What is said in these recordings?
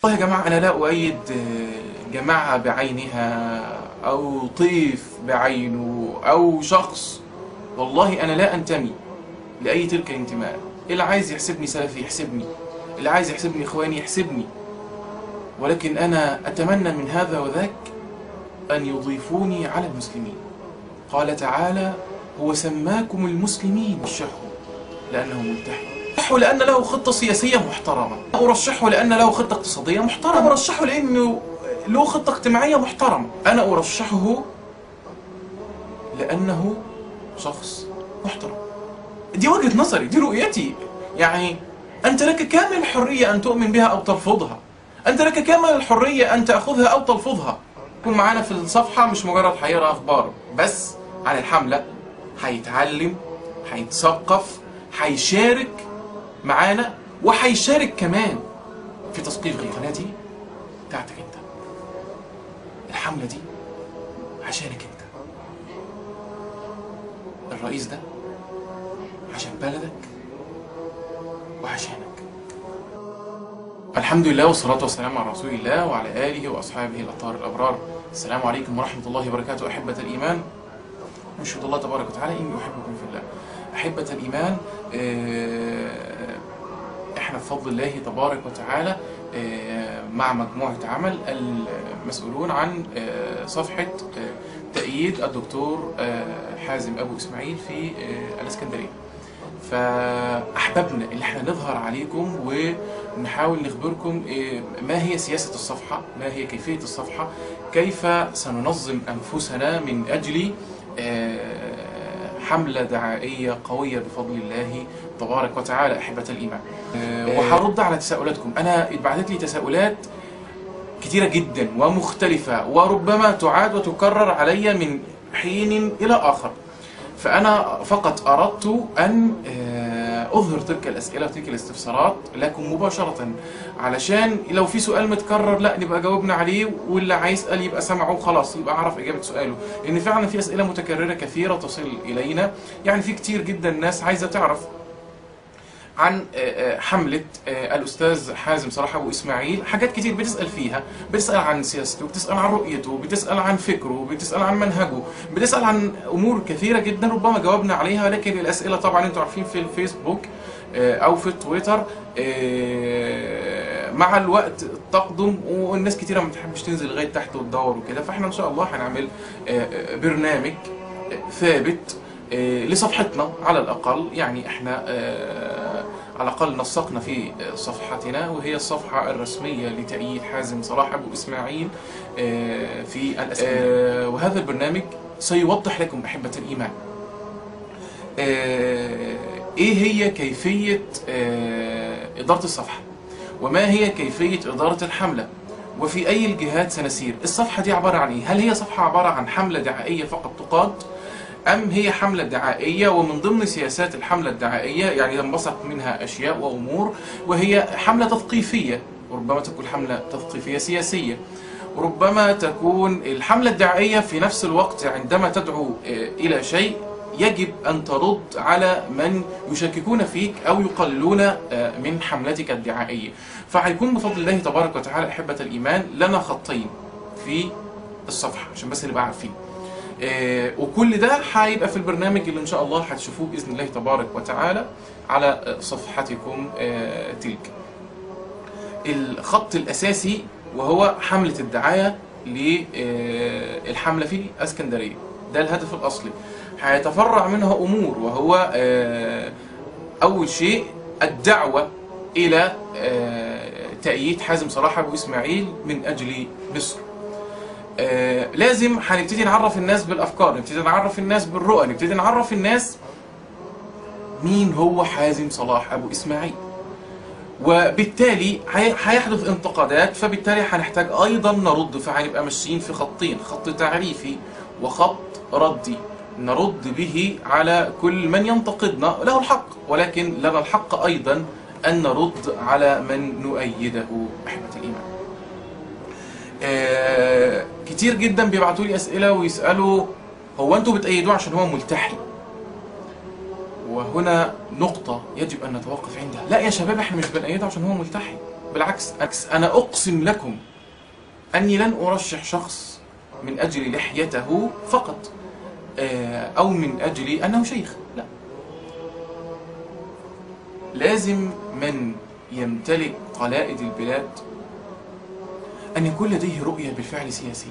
والله يا جماعة أنا لا أؤيد جماعة بعينها أو طيف بعينه أو شخص، والله أنا لا أنتمي لأي تلك الانتماء. اللي عايز يحسبني سلفي يحسبني، اللي عايز يحسبني إخواني يحسبني، ولكن أنا أتمنى من هذا وذاك أن يضيفوني على المسلمين. قال تعالى: هو سماكم المسلمين. أرشحه لأنه ملتحي، أرشحه لأن له خطة سياسية محترمة، أرشحه لأن له خطة اقتصادية محترمة، أرشحه لأنه له خطة اجتماعية محترمة، أنا أرشحه لأنه شخص محترم. دي وجهة نظري، دي رؤيتي. يعني أنت لك كامل الحرية أن تؤمن بها أو ترفضها، أنت لك كامل الحرية أن تأخذها أو تلفظها. يكون معانا في الصفحة مش مجرد هيقرا أخبار بس عن الحملة، هيتعلم، هيتثقف، هيشارك معانا، وهيشارك كمان في تثقيف غيره. القناة دي بتاعتك أنت، الحملة دي عشانك أنت، الرئيس ده عشان بلدك وعشانك. الحمد لله والصلاة والسلام على رسول الله وعلى آله وأصحابه الأطهار الأبرار. السلام عليكم ورحمة الله وبركاته. أحبة الإيمان، أشهد الله تبارك وتعالى إني أحبكم في الله. أحبة الإيمان، إحنا بفضل الله تبارك وتعالى مع مجموعة عمل المسؤولون عن صفحة تأييد الدكتور حازم أبو إسماعيل في الإسكندرية. فأحببنا اللي احنا نظهر عليكم ونحاول نخبركم ما هي سياسة الصفحة، ما هي كيفية الصفحة، كيف سننظم أنفسنا من أجل حملة دعائية قوية بفضل الله تبارك وتعالى. أحبة الإيمان، وهرد على تساؤلاتكم. أنا اتبعتت لي تساؤلات كتيرة جدا ومختلفة، وربما تعاد وتكرر علي من حين إلى آخر، فأنا فقط أردت أن أظهر تلك الأسئلة وتلك الاستفسارات لكم مباشرة، علشان لو في سؤال متكرر لا نبقى جاوبنا عليه، واللي عايز يسأل يبقى سمعه وخلاص يبقى عرف إجابة سؤاله. لأن فعلا في أسئلة متكررة كثيرة تصل إلينا، يعني في كتير جدا ناس عايزة تعرف عن حملة الأستاذ حازم صلاح أبو إسماعيل، حاجات كتير بتسأل فيها، بتسأل عن سياسته، بتسأل عن رؤيته، بتسأل عن فكرة، بتسأل عن منهجه، بتسأل عن أمور كثيرة جدا ربما جاوبنا عليها. لكن الأسئلة طبعا أنتوا عارفين في الفيسبوك أو في تويتر مع الوقت تقدم، والناس كتيرة ما بتحبش تنزل لغاية تحت وتدور وكده. فإحنا إن شاء الله هنعمل برنامج ثابت لصفحتنا على الأقل، يعني إحنا على الأقل نسقنا في صفحتنا، وهي الصفحة الرسمية لتأييد حازم صلاح أبو إسماعيل في الأسئلة. وهذا البرنامج سيوضح لكم أحبة الإيمان إيه هي كيفية إدارة الصفحة، وما هي كيفية إدارة الحملة، وفي أي الجهات سنسير. الصفحة دي عبارة عن إيه؟ هل هي صفحة عبارة عن حملة دعائية فقط تقاد، أم هي حملة دعائية ومن ضمن سياسات الحملة الدعائية يعني ينبثق منها أشياء وأمور، وهي حملة تثقيفية، وربما تكون حملة تثقيفية سياسية، وربما تكون الحملة الدعائية في نفس الوقت عندما تدعو إلى شيء يجب أن ترد على من يشككون فيك أو يقللون من حملتك الدعائية. فهيكون بفضل الله تبارك وتعالى أحبة الإيمان لنا خطين في الصفحة عشان بس نبقى عارفين، وكل ده هيبقى في البرنامج اللي ان شاء الله هتشوفوه باذن الله تبارك وتعالى على صفحتكم تلك. الخط الاساسي وهو حملة الدعاية للحملة في اسكندرية، ده الهدف الاصلي. هيتفرع منها امور، وهو اول شيء الدعوة الى تأييد حازم صلاح ابو اسماعيل من اجل مصر. لازم هنبتدي نعرف الناس بالأفكار، نبتدي نعرف الناس بالرؤى، نبتدي نعرف الناس مين هو حازم صلاح أبو إسماعيل، وبالتالي هيحدث انتقادات، فبالتالي هنحتاج أيضا نرد. فهنبقى ماشيين في خطين، خط تعريفي وخط ردي، نرد به على كل من ينتقدنا، له الحق، ولكن لنا الحق أيضا أن نرد على من نؤيده. أحبة الإيمان، كتير جدا بيبعتوا لي اسئلة ويسالوا هو انتوا بتأيدوه عشان هو ملتحي؟ وهنا نقطة يجب ان نتوقف عندها. لا يا شباب، احنا مش بنأيده عشان هو ملتحي. بالعكس، أنا أقسم لكم أني لن أرشح شخص من أجل لحيته فقط أو من أجل أنه شيخ، لا. لازم من يمتلك قلائد البلاد أن يكون لديه رؤية بالفعل سياسية،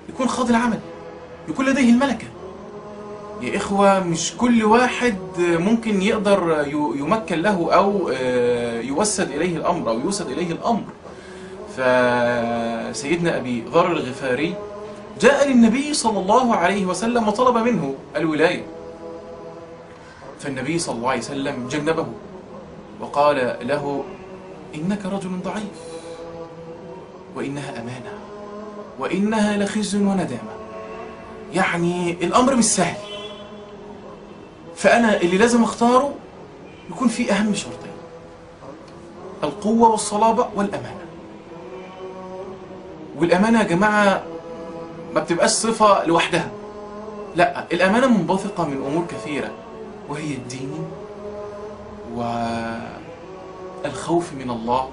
يكون خاض العمل، يكون لديه الملكة. يا إخوة، مش كل واحد ممكن يقدر يمكن له أو يوسد إليه الأمر أو يوسد إليه الأمر. فسيدنا أبي ذر الغفاري جاء للنبي صلى الله عليه وسلم وطلب منه الولاية، فالنبي صلى الله عليه وسلم جنبه وقال له: إنك رجل ضعيف، وإنها أمانة، وإنها لخزي وندامة. يعني الأمر مش سهل، فأنا اللي لازم أختاره يكون فيه أهم شرطين: القوة والصلابة والأمانة. والأمانة يا جماعة ما بتبقاش صفة لوحدها، لا، الأمانة منبثقة من أمور كثيرة، وهي الدين والخوف من الله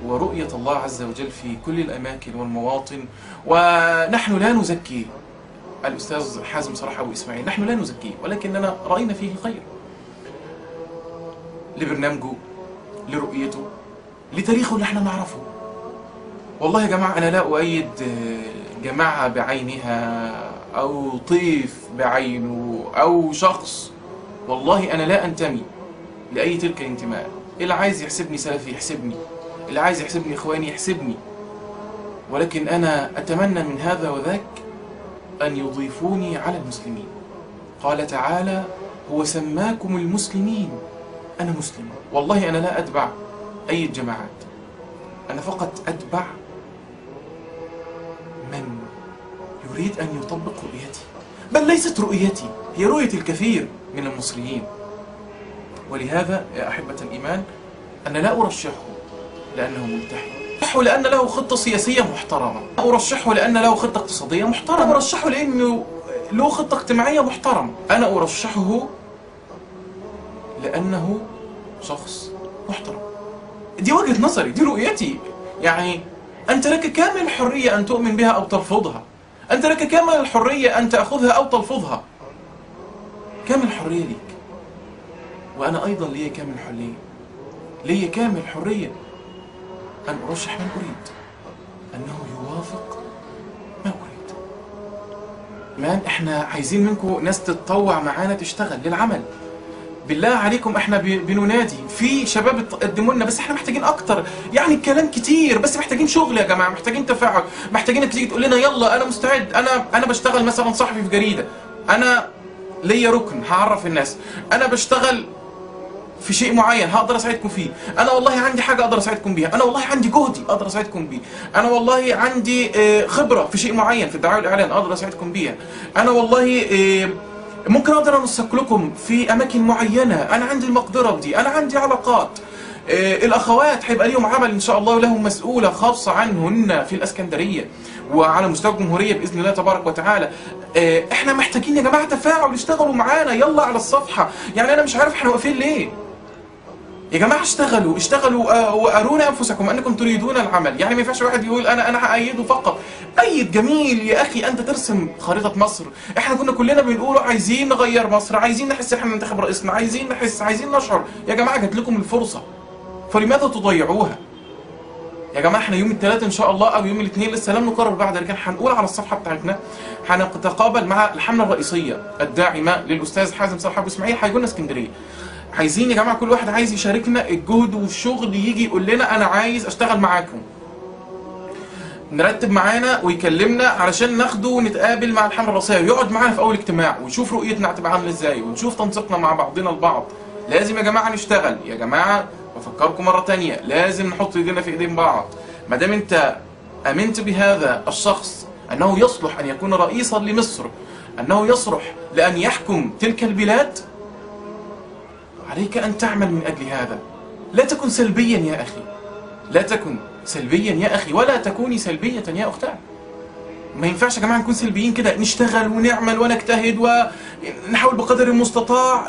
ورؤية الله عز وجل في كل الأماكن والمواطن. ونحن لا نزكي الأستاذ حازم صلاح أبو إسماعيل، نحن لا نزكيه، ولكننا رأينا فيه الخير لبرنامجه، لرؤيته، لتاريخه اللي احنا نعرفه. والله يا جماعة أنا لا أؤيد جماعة بعينها أو طيف بعينه أو شخص، والله أنا لا أنتمي لأي تلك الانتماء. اللي عايز يحسبني سلفي يحسبني، اللي عايز يحسبني إخواني يحسبني، ولكن أنا أتمنى من هذا وذاك أن يضيفوني على المسلمين. قال تعالى: هو سماكم المسلمين. أنا مسلم، والله أنا لا أتبع أي جماعات، أنا فقط أتبع من يريد أن يطبق رؤيتي، بل ليست رؤيتي، هي رؤية الكثير من المصريين. ولهذا يا أحبة الإيمان أنا لا أرشحه لأنه ملتحي، أرشحه لأن له خطة سياسية محترمة، أرشحه لأن له خطة اقتصادية محترمة، أرشحه لأنه له خطة اجتماعية محترمة، أنا أرشحه لأنه شخص محترم. دي وجهة نظري، دي رؤيتي. يعني أنت لك كامل الحرية أن تؤمن بها أو ترفضها، أنت لك كامل الحرية أن تأخذها أو تلفظها، كامل الحرية ليك، وأنا أيضا لي كامل الحرية، لي كامل الحرية أن أرشح من أريد، أنه يوافق ما أريد. مان إحنا عايزين منكم ناس تتطوع معانا، تشتغل للعمل. بالله عليكم احنا بننادي في شباب تقدموا لنا، بس احنا محتاجين اكتر. يعني الكلام كتير، بس محتاجين شغل يا جماعة، محتاجين تفاعل، محتاجينك تيجي تقول لنا يلا انا مستعد، انا بشتغل مثلا صحفي في جريدة، انا ليا ركن هعرف الناس، انا بشتغل في شيء معين هقدر اساعدكم فيه، انا والله عندي حاجة اقدر اساعدكم بيها، انا والله عندي جهدي اقدر اساعدكم بيه، انا والله عندي خبره في شيء معين في الدعاية والاعلان اقدر اساعدكم بيها، انا والله ممكن اقدر انسق لكم في اماكن معينة، انا عندي المقدرة بدي، انا عندي علاقات. الاخوات هيبقى ليهم عمل ان شاء الله، ولهم مسؤولة خاصة عنهن في الاسكندرية وعلى مستوى الجمهورية باذن الله تبارك وتعالى. احنا محتاجين يا جماعة تفاعل، اشتغلوا معانا يلا على الصفحة. يعني انا مش عارف احنا واقفين ليه يا جماعة. اشتغلوا اشتغلوا وارونا انفسكم انكم تريدون العمل. يعني ما ينفعش واحد يقول انا هأيده فقط. أيد جميل يا اخي، انت ترسم خريطة مصر. احنا كنا كلنا بنقول عايزين نغير مصر، عايزين نحس احنا ننتخب رئيسنا، عايزين نحس، عايزين نشعر. يا جماعة جات لكم الفرصة، فلماذا تضيعوها؟ يا جماعة احنا يوم الثلاثاء ان شاء الله او يوم الاثنين لسه لم نقرر بعد، لكن هنقول على الصفحة بتاعتنا هنتقابل مع الحملة الرئيسية الداعمة للاستاذ حازم صلاح ابو اسماعيل، هيجوا لنا اسكندرية. عايزين يا جماعة كل واحد عايز يشاركنا الجهد والشغل يجي يقول لنا انا عايز اشتغل معاكم، نرتب معانا ويكلمنا علشان ناخده ونتقابل مع الحملة الرئيسية، ويقعد معانا في اول اجتماع ونشوف رؤيتنا هتبقى عامله ازاي، ونشوف تنسيقنا مع بعضنا البعض. لازم يا جماعة نشتغل يا جماعة، بفكركم مرة ثانية لازم نحط ايدينا في ايدين بعض. ما دام انت امنت بهذا الشخص انه يصلح ان يكون رئيسا لمصر، انه يصلح لان يحكم تلك البلاد، عليك أن تعمل من أجل هذا. لا تكن سلبيا يا أخي، لا تكن سلبيا يا أخي، ولا تكوني سلبية يا أختاه. ما ينفعش يا جماعة نكون سلبيين كده، نشتغل ونعمل ونجتهد نحاول بقدر المستطاع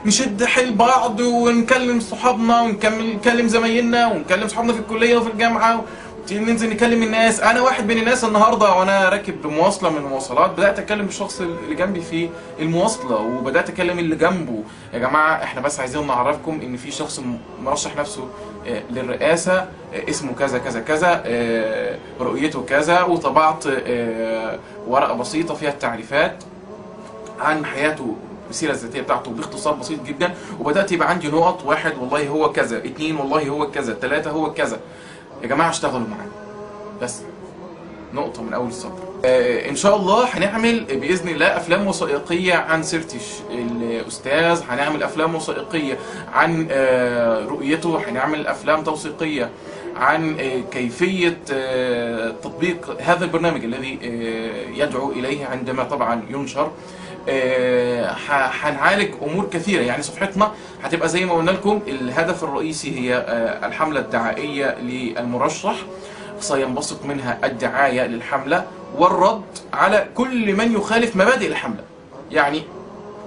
نشد حيل بعض ونكلم صحابنا ونكلم زمايلنا ونكلم صحابنا في الكلية وفي الجامعة، ننزل نكلم الناس. انا واحد من الناس النهارده وانا راكب مواصلة من المواصلات بدات اتكلم بالشخص اللي جنبي في المواصلة، وبدات اكلم اللي جنبه، يا جماعة احنا بس عايزين نعرفكم ان في شخص مرشح نفسه للرئاسة اسمه كذا كذا كذا، رؤيته كذا، وطبعت ورقة بسيطة فيها التعريفات عن حياته، السيرة الذاتية بتاعته باختصار بسيط جدا، وبدات يبقى عندي نقط: واحد والله هو كذا، 2 والله هو كذا، 3 هو كذا. يا جماعة اشتغلوا معانا بس، نقطة من أول السطر. إن شاء الله هنعمل بإذن الله أفلام وثائقية عن سيرة الأستاذ، هنعمل أفلام وثائقية عن رؤيته، هنعمل أفلام توثيقية عن كيفية تطبيق هذا البرنامج الذي يدعو إليه عندما طبعا ينشر. هنعالج امور كثيرة، يعني صفحتنا هتبقى زي ما قلنا لكم الهدف الرئيسي هي الحملة الدعائية للمرشح، سينبثق منها الدعاية للحملة والرد على كل من يخالف مبادئ الحملة. يعني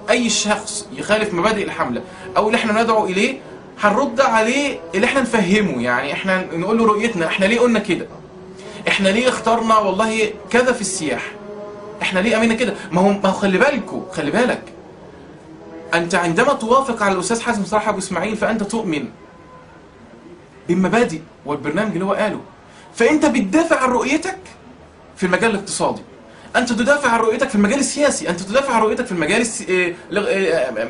اي شخص يخالف مبادئ الحملة او اللي احنا ندعو اليه هنرد عليه، اللي احنا نفهمه، يعني احنا نقول له رؤيتنا، احنا ليه قلنا كده، احنا ليه اخترنا والله كذا في السياحة، احنا ليه امينا كده. ما هو خلي بالكوا، خلي بالك، انت عندما توافق على الاستاذ حازم صلاح ابو اسماعيل فانت تؤمن بالمبادئ والبرنامج اللي هو قاله، فانت بتدافع عن رؤيتك في المجال الاقتصادي، انت تدافع عن رؤيتك في المجال السياسي، انت تدافع عن رؤيتك في المجال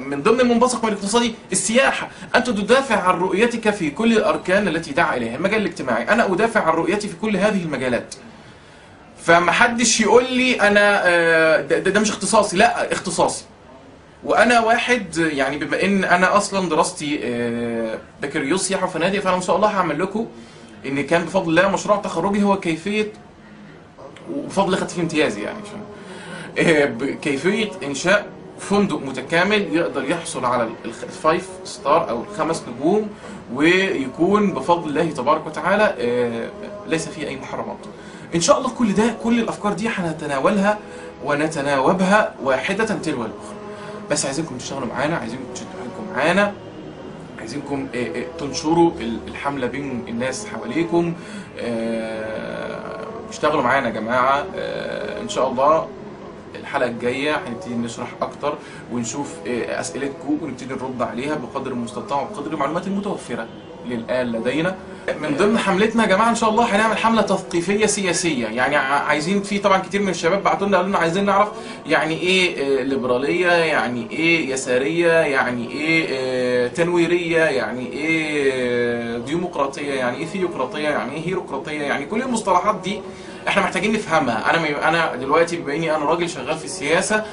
من ضمن المنبثق من الاقتصادي السياحة، انت تدافع عن رؤيتك في كل الاركان التي دعا اليها المجال الاجتماعي. انا ادافع عن رؤيتي في كل هذه المجالات، فمحدش يقول لي انا ده مش اختصاصي، لا اختصاصي. وانا واحد يعني بما ان انا اصلا دراستي بكالوريوس سياحة وفنادق، فانا ان شاء الله هعمل لكم ان كان بفضل الله مشروع تخرجي هو كيفية، وبفضل الله خدت فيه امتياز يعني، كيفية انشاء فندق متكامل يقدر يحصل على ال five star او ال5 نجوم، ويكون بفضل الله تبارك وتعالى ليس فيه اي محرمات. ان شاء الله كل ده، كل الافكار دي هنتناولها ونتناوبها واحدة تلو الاخرى. بس عايزينكم تشتغلوا معانا، عايزينكم تشدوا حيلكم معانا، عايزينكم تنشروا الحملة بين الناس حواليكم. اشتغلوا معانا يا جماعة. ان شاء الله الحلقة الجاية هنبتدي نشرح اكتر ونشوف اسئلتكم ونبتدي نرد عليها بقدر المستطاع وبقدر المعلومات المتوفرة للآن لدينا. من ضمن حملتنا يا جماعة ان شاء الله هنعمل حمله تثقيفيه سياسية، يعني عايزين، في طبعا كتير من الشباب بعتوا لنا قالوا لنا عايزين نعرف يعني ايه ليبرالية، يعني ايه يسارية، يعني ايه تنويريه، يعني ايه ديمقراطية، يعني ايه ثيوقراطيه، يعني ايه هيروقراطيه، يعني كل المصطلحات دي احنا محتاجين نفهمها. انا دلوقتي بما اني انا راجل شغال في السياسة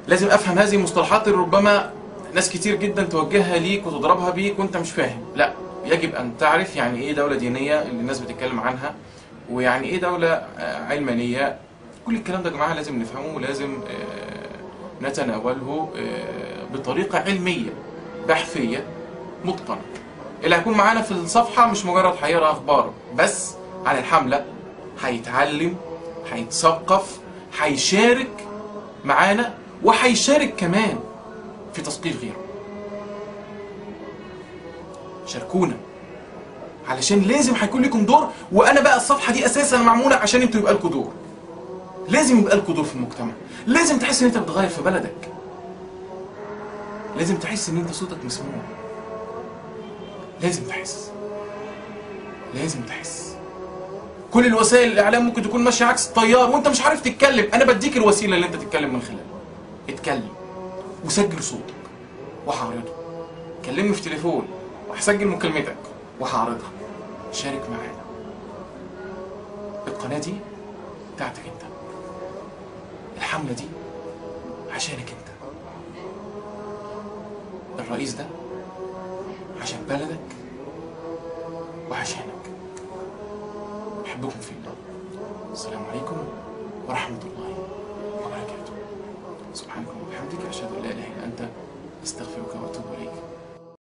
لازم افهم هذه المصطلحات اللي ربما ناس كتير جدا توجهها ليك وتضربها بيك وانت مش فاهم. لا، يجب ان تعرف يعني ايه دولة دينية اللي الناس بتتكلم عنها، ويعني ايه دولة علمانية. كل الكلام ده يا جماعة لازم نفهمه ولازم نتناوله بطريقة علمية بحثية متقنة. اللي هيكون معانا في الصفحة مش مجرد هيقرا اخبار بس عن الحملة، هيتعلم، هيتثقف، هيشارك معانا، وهيشارك كمان في تثقيف غيره. شاركونا علشان لازم هيكون لكم دور. وانا بقى الصفحة دي اساسا معمولة عشان انتوا يبقى لكم دور. لازم يبقى لكم دور في المجتمع، لازم تحس ان انت بتغير في بلدك، لازم تحس ان انت صوتك مسموع، لازم تحس، لازم تحس. كل الوسائل الاعلام ممكن تكون ماشية عكس التيار وانت مش عارف تتكلم، انا بديك الوسيلة اللي انت تتكلم من خلالها. اتكلم وسجل صوتك وهعرضه، كلمني في تليفون وهسجل مكالمتك وهعرضها. شارك معانا، القناة دي بتاعتك انت، الحملة دي عشانك انت، الرئيس ده عشان بلدك وعشانك. أحبكم في الله. السلام عليكم ورحمة الله وبركاته. سبحانك اللهم وبحمدك، أشهد أن لا إله إلا أنت، أستغفرك وأتوب إليك.